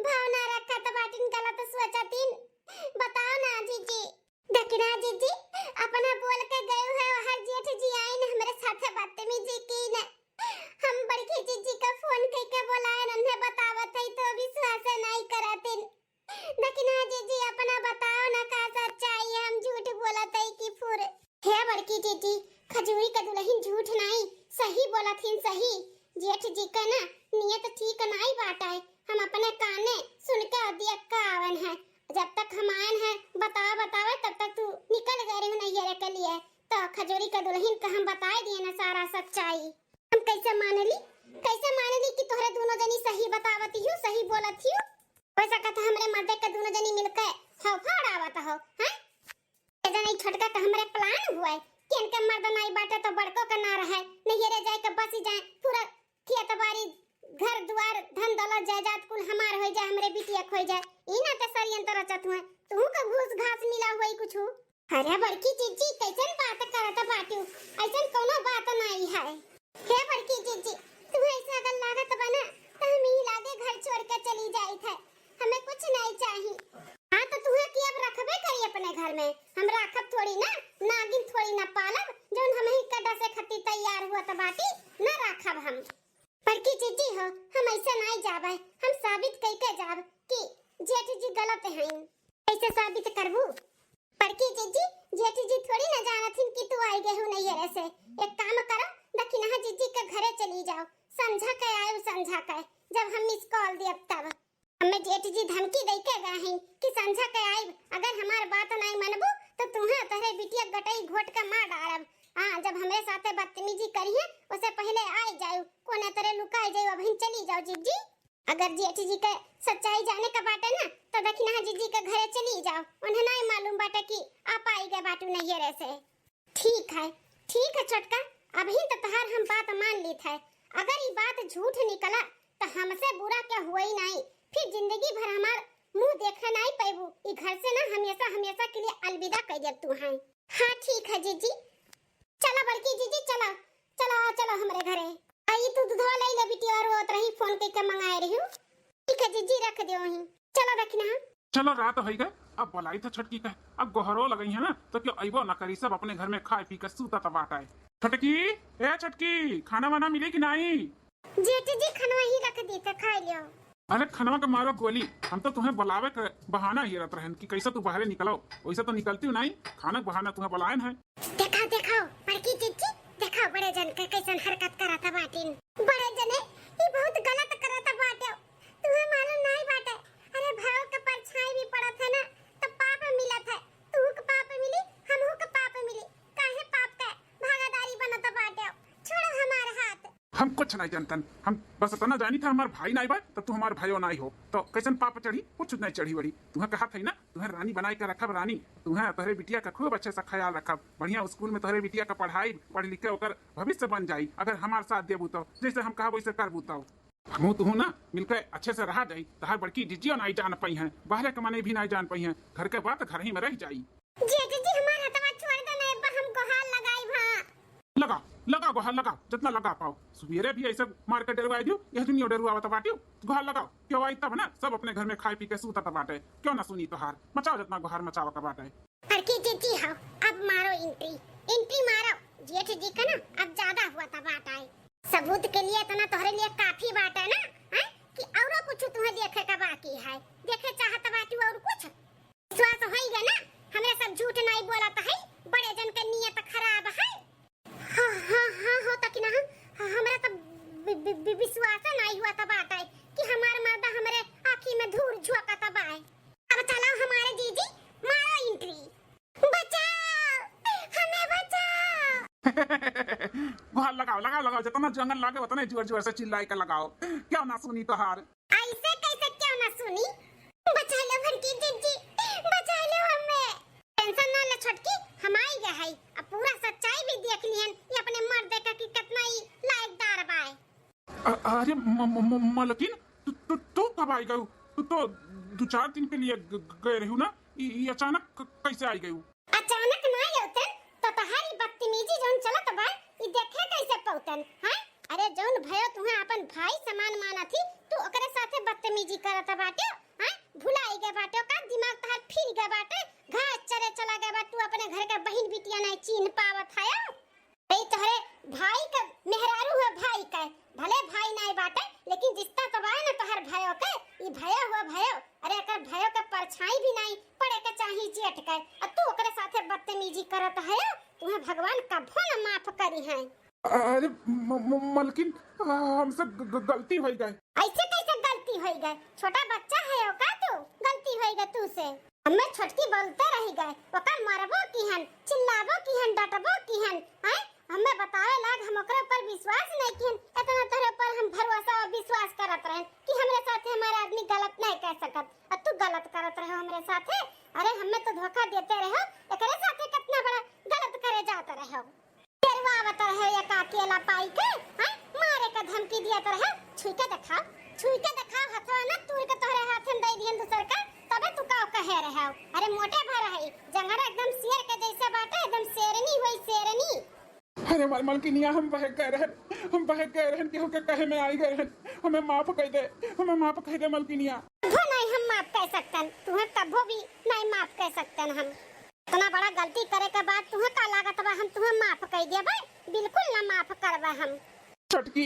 भावना रखत बाटिन, गलत सोचतिन। बताओ ना जिज्जी। देखी ना जिज्जी, अपना बोल के गयो है, हर जेठ जी आइन हमरे साथे बदतमीजी कीन। हम बड़की जिज्जी का फोन कई के बोलाए, उन्हें बतावत है तो विश्वास नहीं करतिन। देखी ना जिज्जी, अपना बताओ ना का सच्चाई है, हम झूठ बोलत है कि फुर। हे बड़की जिज्जी, खजूरी के दुलहिन झूठ नाई, सही बोलत हिन सही। जेठ जी के ना नियत ठीक नाई बाटे। हम अपने काने सुन के और देख के आवन है। जब तक हम आयन है बतावे बतावे, तब तक तू निकल गए रहू नैहरे के लिए। तो खजूरी के दुलहिन का हम बताए दिए ना सारा सच्चाई। हम कैसे मान ली, कैसे मान ली कि तोहरे दोनों जनी सही बतावत हियो, सही बोलत हियो? हो सकत है हमरे मर्दे के दोनों जनी मिलके हौफा उड़ावत हो, हैं? ए जनी छोटका के हमरे plan हुआ है कि इनके मर्द नाई बाटे तो बड़को के ना रहे, नैहरे जाए के बसी जाए, पूरा खेत बाड़ी, घर दुआर, धन दौलत, जायदाद कुल हमार होई जाए, हमरे बिटिया खोई जाए। ई ना ते षड्यंत्र रचत हुए, तुहू के घूस घास मिला हुई कुछ। अरे बड़की जिज्जी, कैसन बात करत बाटू? ऐसन कोनो बात नाई है। हे बड़की जिज्जी, तू ऐसे अगर लागत बा ना, तो हम ही लागे घर छोड़ के चली जाइत है, हमें कुछ नहीं चाहिए। हाँ, तो तुहे की अब रखबे करी अपने घर में, हम राखब थोड़ी ना, नागिन थोड़ी ना पालब, जौन हमही का डसे खती तैयार हुआ त बाटी, न राखब हम। बड़की जीजी हो, हम ऐसे नाई जाबे, हम साबित कइके जाब कि जेठ जी गलत हईं। कैसे साबित करबू? बड़की जीजी, जेठ जी थोड़ी ना जानत हिन कि तू आई गए हो नैहरे से। एक काम करो, दखिनहा जीजी के घरे चली जाओ, संझा के आयो, संझा के, जब हम मिस कॉल दियब तब। हमें जेठ जी धमकी दे के गए हैं कि संझा के आइब, अगर हमार बात नहीं मनबू तो तुम्हें तोहरे बिटिया गटई घोट के मार डारब। हाँ, जब हमरे साथे बदतमीजी करिहे, उसे पहले आई जाओ, कोने तरे लुकाई जाओ, अबहिन चली जाओ जीजी। अगर जेठ जी के सच्चाई जाने का बाटे ना, तो दखिनहा जीजी के घरे चली जाओ, उन्हें नहीं मालूम बाटे कि आप आई गए बाटू नैहरे से। ठीक है, ठीक है छोटका, अबहिन तो तहार हम बात मान लीत है। अगर ई बात झूठ निकला तो हमसे बुरा क्या हुई नहीं, फिर जिंदगी भर हमार मुंह देखे नहीं पैबू। ई घर से ना हमेशा हमेशा के लिए अलविदा कह देब तू है। हाँ ठीक है जीजी, चलो बड़की जीजी, चलो, चलो, चलो हमरे घरे। आई तू दूधवा ले ले बिटिया, और रोत रही, फोन कइके मंगाए रही हूँ। ठीक है जीजी, रख दो वहीं। चलो दखिनहा। चलो, रात होई गए, अब बोलाई तो छोटकी कहे, अब गोहरो लगई है ना, तो क्यों अइबो ना करी, सब अपने घर में खाए पी के सूतत बाटे। छोटकी, ए छोटकी, खाना वाना मिली कि नाई? जेठ जी, खनवा ही रख दी थे, खा लियो। अरे खनवा के मारो गोली, हम तो तुम्हें बुलावे के बहाना ही रहत रहन कि कैसे तू बाहरे निकलो, वैसे तो निकलती हूँ नहीं, खाना के बहाना तुम्हें बुलायन है। देखा, देखा, बड़की जीजी, देखा बड़े जन के कैसन हरकत करत बाटिन। बड़े जने, ई बहुत गलत करत बाटे। तुम्हें मालूम नहीं बाटे, अरे भाव के परछाई भी पड़त है ना, तो पाप मिलत है। तू के पाप मिली, हमहू के पाप मिली। काहे पाप के भागीदारी बनत बाटे? छोड़ो हमार हाथ। हम कुछ नहीं जानतन, हम बस इतना जानी था हमार भाई नहीं बा, तो तू हमार भाईओ नहीं हो, तो कैसन पाप चढ़ी? कुछ नहीं चढ़ी वढ़ी। तुम्हें कहा था ना, तुम्हें रानी बनाए के रखब रानी, तुम्हें तोहरे बिटिया का खूब अच्छे से ख्याल रखब, बढ़िया स्कूल में तोहरे बिटिया का पढ़ाई, पढ़ लिख के ओकर भविष्य बन जाई, अगर हमार साथ देबू तो, जैसे हम कहब वैसे करबू तो। हमहू तुहू ना मिलके अच्छे से रहा जाई, तहार बड़की जिज्जियो नाई जान पाई हैं, बाहरे के मने भी नाई जान पाई हैं, घर के बात घर ही में रह जाई। जीजी, हमार हथवा छोड़ दे ना, एक बार हम गोहार लगाई भा। लगा, लगा गोहार लगा, जितना लगा पाओ। सुबेरे भी ऐसे मार के डरवाई दियो, यह दुनिया डरवावत बाटियो। गोहार लगाओ, क्यों आई तब ना, सब अपने घर में खाए पी के सूतत बाटे, क्यों ना सुनी तोहार, मचाओ जितना गोहार मचावा का बाटे। बड़की जीजी हो, अब मारो entry, entry मारो। जेठ जी का ना अब ज्यादा हुआ था बात आए। सबूत के लिए इतना तोहरे लिए काफी बात है ना, हैं? कि औरो कुछ तुम्हें देखे का बाकी है, देखे चाहत बाटी और कुछ? विश्वास होई गया ना, हमरा सब झूठ नहीं बोलत है, बड़े जन के नियत खराब है। हाँ, हाँ, हाँ, हो तक ना, हाँ, हमरा तो वि-, वि-, वि-, विश्वास नहीं हुआ था बात है कि हमार मर्दा हमरे आँखी में धूर झोंकत बाए। अब चलो हमारे जीजी, मारो entry। बचाओ, हमें बचाओ। गोहार लगाओ, लगाओ, लगाओ, जितना जंगल लागे उतने जोर जोर से चिल्लाए के लगाओ, क्यों ना सुनी तोहार। ऐसे कैसे क्यों ना सुनी? बचा लो बड़की जीजी, बचा लो हमें। Tension ना ले छोटकी, हम आई गए है। अब पूरा सच्चाई भी देख लिहन, ये अपने मर्दे का कि कितना ही लायकदार बाए। अ-, अरे म-, म-, म-, मलकिन, तू, तू, तू कब आई गयू? तू तो दो चार दिन के लिए ग-, ग-, गए रहू ना, ई, ई अचानक क-, कैसे आई गयू? अचानक ना आउतन, तो तहारी बदतमीजी जौन चलत बा, ई देखे कैसे पौतन, हैं? अरे जौन भयो तुहे अपन भाई समान मानत ही, तू ओकरे साथे बदतमीजी करत बाट्यो, हैं? भुलाई गए बाट्यो का? दिमाग तहार फिर गए बाटे, घास चरे चला गए बा, तू अपने घर के बहिन बिटिया नहीं चीन्ह पावत है। ई तोहरे भाई के मेहरारू है, भाई के, भले भाई नाई बाटे, लेकिन रिश्ता तो बाए ना तोहर भयो के, ई भयो हुआ भयो। अरे एकर भयो के परछाई भी नाई पड़े के चाही जेठ के, आ तू ओकरे साथे बदतमीजी करत है, तुम्हें भगवान कभो न माफ करी है। अरे म-, म-, मलकिन, आ, हमसे ग-, ग-, गलती होई गए। ऐसे कैसे गलती होई गए? छोटा बच्चा है का तू? गलती होई गए तू से। हमें छोटकी बोलते रह गए, ओका मारबो किहन, चिल्लाबो किहन, डटबो किहन, हैं? हमें बतावे लाग हम ओकरे ऊपर विश्वास नहीं किहन, इतना तोहरे ऊपर हम भरोसा और विश्वास करत रहन कि हमरे साथे हमारे आदमी गलत नहीं कह सकत, और तू गलत करत रहो हमरे साथे। अरे हमें तो धोखा देते रहो, एकरे साथे कितना बड़ा गलत करे जात रहो। डरवावत रहे एक अकेला पाई के, हैं? मारे के धमकी दियत रहे। छुई के देखाओ, छुई के देखाओ, हथवा न तूर के तोहरे हाथे में दे दिहन दूसर का, तबे तू का कहे रहे हो? अरे मोटे भर है, जंगरा एकदम शेर के जैसे बाटे, एकदम शेरनी हुई शेरनी। अरे मल-, मलकिनिया, हम बहक गए रहन, हम बहक गए रहन कि हमके कहे में आई गए रहन, हमें माफ कर दे, हमें माफ कर दे मलकिनिया। कभो नहीं हम माफ कर सकतन, तुम्हें कभो भी नहीं माफ कर सकतन हम। इतना बड़ा गलती करे के बाद तुहे का लागत बा हम तुहे माफ कइ देबे? बिल्कुल ना माफ करबे हम। छोटकी,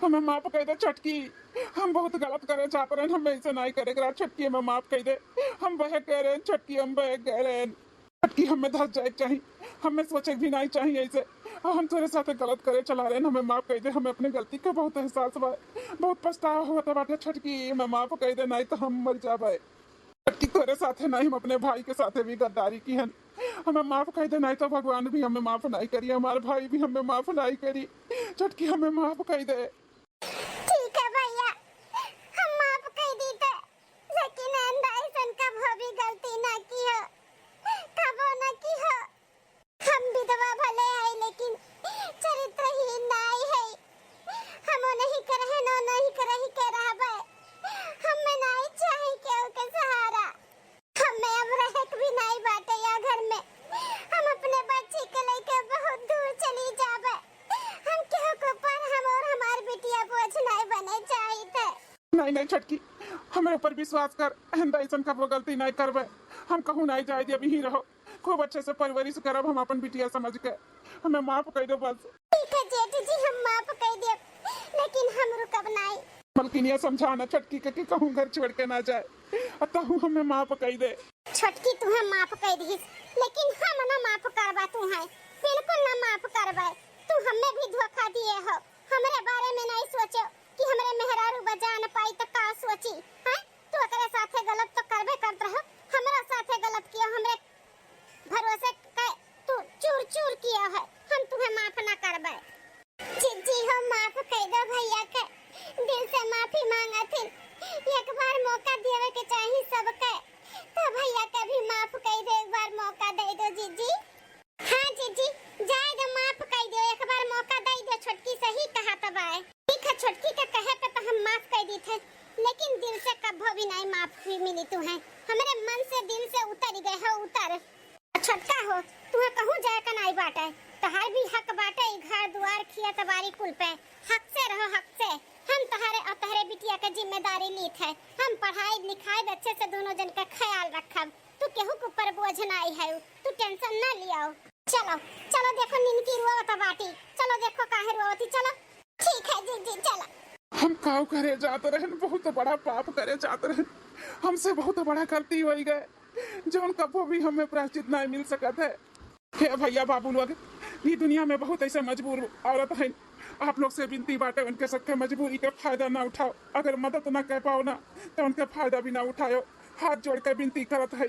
हमें माफ कइ दे छोटकी, हम बहुत गलत करे जात रहेन, हमें ऐसे नाहीं करे के रहा छोटकी, हमें माफ कइ दे, हम बहक गए रहेन छोटकी, हम बहक गए रहेन। छोटकी, हमें धस जाए के चाही, हमें सोचे के भी नाहीं चाही ऐसे। और हम तोरे साथे गलत करे चला रहेन, हमें माफ कइ दे, हमें अपने गलती के बहुत एहसास बा, बहुत पछतावा होत बाटे छोटकी, हमें माफ कइ दे, नाहीं तो हम मर जाबे। छोटकी, तोरे साथे नाहीं, हम अपने भाई के साथे भी गद्दारी किहेन, हमें माफ कइ दे, नाहीं तो भगवान भी हमें माफ नाहीं करी, हमार भाई भी हमें माफ नाहीं करी। छोटकी, हमें माफ कइ दे। ठीक है भैया, हम माफ कइ दीत, लेकिन आइंदा ऐसन कबो भी गलती ना किहो, कबो ना किहो। हम विधवा भले है लेकिन चरित्रहीन नाहीं है। हम ओनही के रहे, ओनही के रही के रहबे। हमें नाहीं चाही केहू के सहारा। हमें अब रहे के भी नाहीं बाटे या घर में। हम अपने बच्ची के लेके बहुत दूर चली जाबे। हम केहू के ऊपर हम और हमार बिटिया बोझ नाहीं बने चाहित है। नाहीं, नाहीं छोटकी, हमरे ऊपर विश्वास कर, आइंदा ऐसन कबो गलती नाहीं करबे। हम कहूँ नाहीं जाए देब, यहीं रहो, खूब अच्छे से परवरिश करब हम अपन बिटिया समझ के। हमें माफ कइ दो बस। ठीक है जेठ जी, हम माफ कइ देब, लेकिन हम रुकब नाहीं। मलकिनिया, समझा ना छोटकी के कि कहूँ घर छोड़ के ना जाए, अतहु हमें माफ कइ दे। छोटकी तुहे माफ कइ दिहिस, लेकिन हम ना माफ करबा तुहे, बिल्कुल ना माफ करबे। तू हमें भी धोखा दिए हो, हमरे बारे में नाहीं सोचो कि हमरे मेहरारू बजा न पाई त का सोची, हैं? तू ओकरे साथे गलत तो करबे करत रहो, हमरा साथे गलत कियो, हमरे भरोसे के तू चूर चूर कियो है, हम तुहे माफ ना करबे। जिज्जी हो, माफ कइ दो भैया के, दिल से माफी मांगत हिन। एक बार मौका देवे के चाही सबके, तो भैया के भी माफ कइ दे, एक बार मौका दइ दो जिज्जी। हाँ जिज्जी, जाए दो, माफ कइ दो, एक बार मौका दइ दो, छोटकी सही कहत बाय। ठीक है, छोटकी के कहे पे तो हम माफ कइ दीत है, लेकिन दिल से कभो भी नाहीं माफी मिली तुहे, हमरे मन से, दिल से उतर गए हो, उतर। छोटका हो, तुहे कहूँ जाए का नाहीं बाटे, तोहार भी हक बाटे, ई घर दुआर, खेत बारी कुल पे हक से रहो, हक से। हम तोहरे और तोहरे बिटिया के जिम्मेदारी लीत है, हम पढ़ाई लिखाई अच्छे से, दोनों जन का ख्याल रखब। तू केहू के ऊपर बोझ नाहीं है, तू tension ना लियाओ। चलो, चलो देखो निनकी रोवत बाटी, चलो देखो काहे रोवती, चलो। ठीक है जिज्जी, चलो। हम काव करे जात रहेन, बहुत बड़ा पाप करे जात रहेन, हमसे बहुत बड़ा गलती होइ गए, जौन कबो भी हमें प्रायश्चित नाहीं मिल सकत है। हे भैया बाबू लोग, ई दुनिया में बहुत ऐसे मजबूर औरत हैं, आप लोग से विनती बाटे, उनके सबके मजबूरी के फायदा ना उठाओ। अगर मदद ना कर पाओ ना, तो उनके फायदा भी ना उठाओ। हाथ जोड़ के विनती करत है,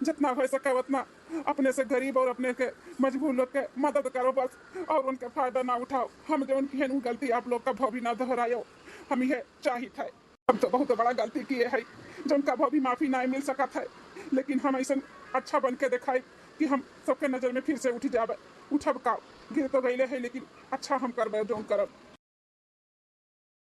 जितना हो सके उतना अपने से गरीब और अपने के मजबूर लोग के मदद करो बस, और उनके फायदा ना उठाओ। हम जो उनकी है गलती आप लोग कभो भी ना दोहरायो, हम यह चाहित है। हम तो बहुत बड़ा गलती किए है, जौन कभो भी माफी नाहीं मिल सकत है, लेकिन हम ऐसन अच्छा बन के देखाई कि हम सबके नजर में फिर से उठ जाबे, उठब का, गिर तो गईले है लेकिन अच्छा हम करबे जौन करब।